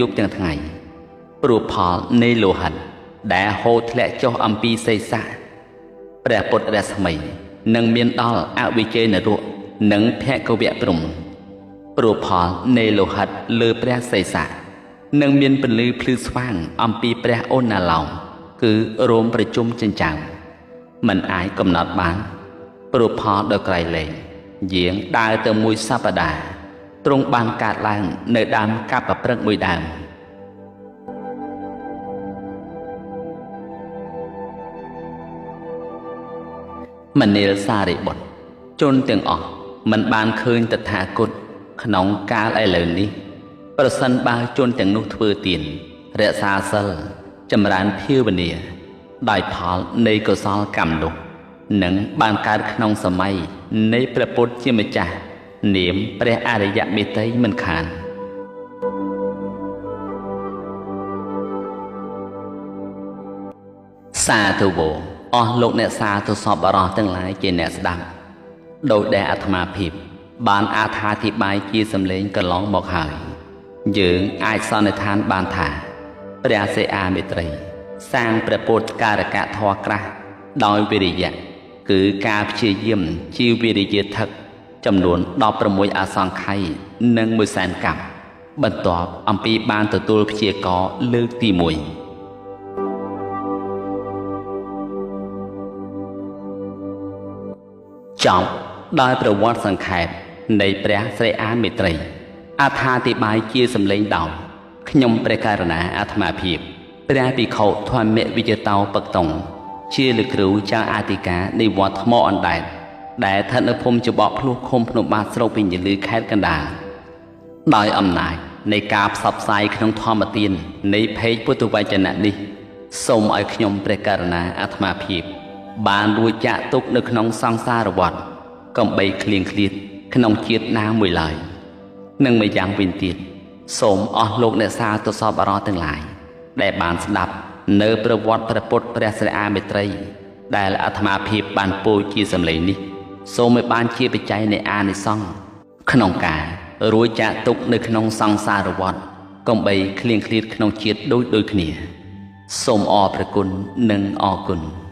យប់ទាំងថ្ងៃព្រោះផលនៃលោហិតដែលហូរធ្លាក់ចុះអំពីសីសៈព្រះពុទ្ធរស្មីនឹងមានដល់អវិជ័យនរកនិងភគវៈព្រំព្រោះផលនៃលោហិតលើព្រះសីសៈនឹងមានពន្លឺភ្លឺស្វាងអំពីព្រះអូណាឡោមគឺរោមប្រជុំចិញ្ចើមមិនអាចកំណត់បានព្រោះផលដ៏ក្រៃលែងយាងដើរទៅមួយសប្តាហ៍ទ្រង់បានកើតឡើងនៅដើមកັບប្រព្រឹកមួយដើមមនាលសារីបុត្រជនទាំងអស់មិនបានឃើញតថាគតក្នុងកាលឥឡូវនេះប្រសិនបើជនទាំងនោះធ្វើទានរក្សាសិលចម្រើនភាវនាដោយផលនៃកុសលកម្មនោះនឹងបានកើតក្នុងសម័យនៃព្រះពុទ្ធជាម្ចាស់នាមព្រះអរិយមេត្រីមិនខានសាធុវោអស់លោកអ្នកសាធុសពបរោះទាំងឡាយជាអ្នកស្ដាប់ដោយដែលអាត្មាភាពបានអត្ថាធិប្បាយជាសម្លេងកន្លងមកហើយយើងអាចសន្និដ្ឋានបានថាព្រះសិអាមេត្រីសាងព្រះពុទ្ធការកធម៌ក្រាស់ដោយវិរិយៈគឺការព្យាយាមជាវិរិយធឹកចំនួន16អសង្ខ័យនិង100,000កម្មបន្ទាប់អំពីបានទទួលព្យាករលើកទី1ចប់ដោយប្រវត្តិសង្ខេបនៃព្រះស្រីអាមេត្រីអត្ថាធិប្បាយជាសម្លេងដោយខ្ញុំព្រះករុណាអាត្មាភាពព្រះភិក្ខុធម្មវិជតោបកតុងជាលោកគ្រូចៅអធិការនៃវត្តថ្មអណ្ដែតដែលស្ថិតនៅភូមិច្បកភ្លោះឃុំភ្នំបាតស្រុកវិញ្ញាលឺខេត្តកណ្ដាលដោយអំណាចនៃការផ្សព្វផ្សាយក្នុងធម្មទាននៃភេកពុទ្ធវចនៈនេះសូមឲ្យខ្ញុំព្រះករុណាអាត្មាភាពបានរួចចាកទុកនៅក្នុងសង្សារវដ្តកំបីគ្លៀងគ្លាតក្នុងជាតិណាមួយឡើយនិងម្យ៉ាងវិញទៀតសូមអស់លោកអ្នកសាធុសពអរទាំងឡាយដែលបានស្ដាប់នៅប្រវត្តិព្រះពុទ្ធព្រះស្រីអាមេត្រីដែលអាត្មាភាពបានពោលជាសម្លេងនេះសូមឲ្យបានជាបច្ច័យនៃអានិសង្សក្នុងការរួចចាកទុកនៅក្នុងសង្សារវដ្តកំបីគ្លៀងគ្លាតក្នុងជាតិដូចគ្នាសូមអរព្រះគុណនិងអរគុណ។